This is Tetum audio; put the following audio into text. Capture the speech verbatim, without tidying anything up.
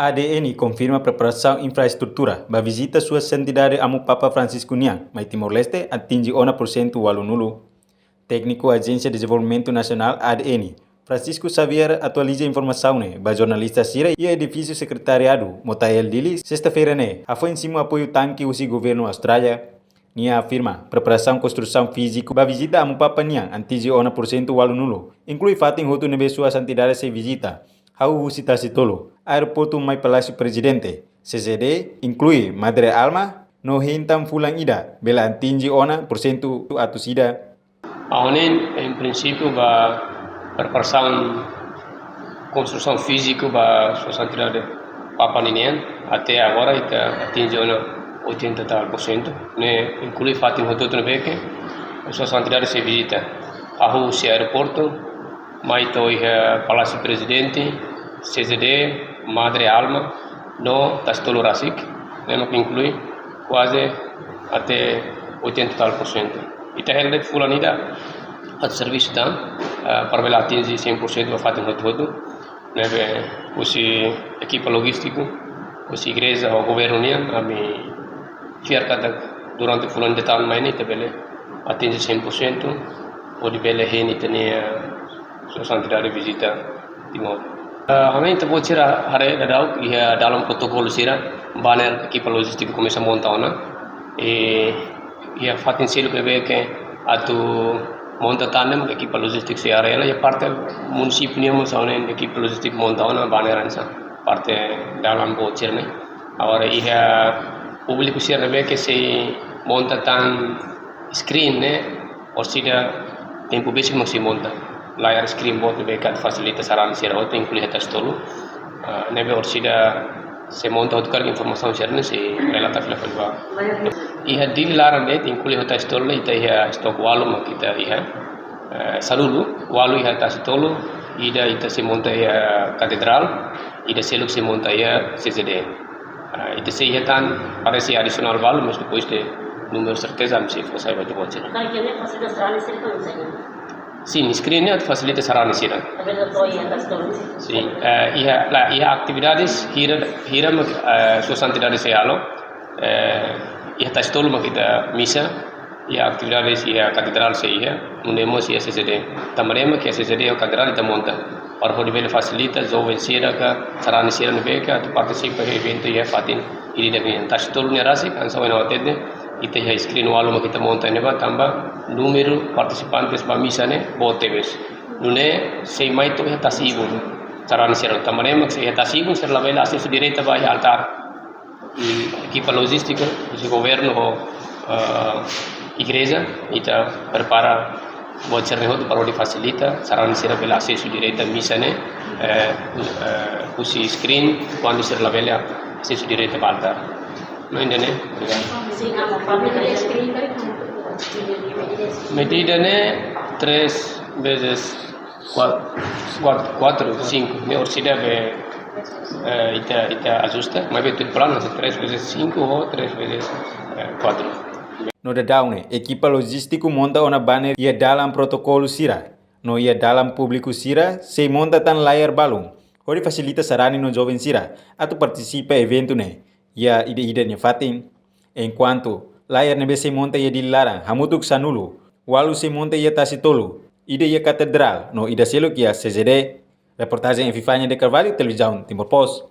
A D N konfirma preparasaun infraestrutura ba vizita Sua Santidade Amu Papa Francisco nian mai Timor-Leste atinje ona porsentu ualunulu. Tékniku Ajénsia Dezenvolvimentu Nasionál, A D N, Francisco Xavier atualiza informasaun ne'e ba jornalista sira iha edifísiu sekretariadu, Motael, Dili, sesta-feira ne'e, hafoin simu apoiu tanke husi governu Austrália. Nia afirma, preparasaun konstrusaun fíziku ba vizita Amu Papa nian atinje ona porsentu ualunulu, inklui fatin hotu ne'ebé Sua Santidade sei vizita, hahú husi Tasi Tolu, aeroportu mai Palásiu Prezidente, C Z D, inklui Madre Alma, no hein tan fulan ida, bele atinje ona porsentu atus ida. Ha'u hanoin, em princípio, ba preparasaun, konstrusaun fíziku ba Sua Santidade Papa ninian, até agora ita atinje ona oitenta tal por cento, ne'e inklui fatin hotu-hotu ne'ebé ke Sua Santidade sei vizita. Hahú husi aeroportu, mai to'o iha Palásiu Prezidente, C Z D, Madre Alma, no Tasi Tolu rasik, ne'e mak inklui kuaze até oitenta tal por cento. Ita hela de'it fulan ida atu servisu tan, ah, para bele atinje cem por cento ba fatin hotu-hotu. Ne'ebé husi ekipa lojístiku, husi igreja ho governu nian, ami fiar katak durante fulan ida tan mai ne'e ita bele atinje cem por cento, hodi bele hein ita-nia, ah, Sua Santidade vizita Timor. Ah, ha'u hanoin ita-boot sira haree daudauk iha dalan protokolu sira, banner ekipa lojístiku komesa monta ona. I iha fatin seluk ne'ebé ke atu monta tan ne'e mak ekipa lojístiku sei haree hela, iha parte munisípiu nian mós ha'u hanoin ekipa lojístiku monta ona banner hanesan parte dalan boot sira ne'e. Agora iha públiku sira ne'ebé ke sei monta tan screen ne'e, orsida tempu besik mak sei monta. Layar screen boot ne'ebé ke atu fasilita sarani sira hotu, inklui iha Tasi Tolu. Ah, ne'ebé orsida sei monta hotu karik informasaun sira ne'e sei relata fila fali ba. Iha Dili laran de'it, inklui iha Tasi Tolu ne'e, ita iha stok ualu mak ita iha. Eh, sanulu, ualu iha Tasi Tolu, ida ita sei monta iha Katedrál, ida seluk sei monta iha C Z D. Ah, ita sei iha tan, parese adisionál ualu, mas depois de númeru serteza, ami sei fó sai ba ita-boot sira. Entaun, ida-ne'e fasilita sarani sira ka? Sin, screen ne'e atu fasilita sarani sira. Entaun, ita to'o iha Tasi Tolu? Sin, eh, iha, la, iha atividades hira, hira mak, eh, Sua Santidade sei halo, eh, iha Tasi Tolu mak ita misa, iha atividades iha Katedrál sei iha, nune'e mós iha C Z D. Tanba ne'e mak iha C Z D ho Katedrál ita monta. Para hodi bele fasilita joven sira ka, sarani sira ne'ebé ke atu partisipa iha eventu iha fatin ida-idak nian. Tasi Tolu ne'e rasik, hanesan ohin ha'u hatete, ita iha screen ualu mak ita monta ne'ebá, tanba númeru partisipantes ba misa ne'e boot tebes. Nune'e sei mai to'o iha Tasi Ibun. Sarani sira, tanba ne'e mak sei iha Tasi Ibun sira labele asesu direta ba iha altár. I ekipa lojístika husi governu ho, eh, igreja, ita prepara buat sira-ne'e hotu para hodi fasilita sarani sira bele asesu direta misa ne'e, eh, eh, husi screen, kuandu sira labele asesu direta ba altár. No, ida-ne'e, obrigadu. Medida ne'e três vezes quatro, quatro, cinco, ne'e orsida be, eh, ita, ita ajusta, maibé tuir planu, três vezes cinco ou três vezes, eh, quatro. No daudaun ne'e, ekipa lojístiku monta ona banner iha dalan protokolu sira, no iha dalan públiku sira, sei monta tan layar balun, hodi fasilita sarani no joven sira, atu partisipa eventu ne'e, iha ida-idak nia fatin. Enkuantu, layar ne'ebé sei monta iha Dili laran, hamutuk sanulu, ualu sei monta iha Tasi Tolu, ida iha Katedrál, no ida seluk iha C Z D. Reportajen Epifania de Carvalho, Televizaun Timor Post.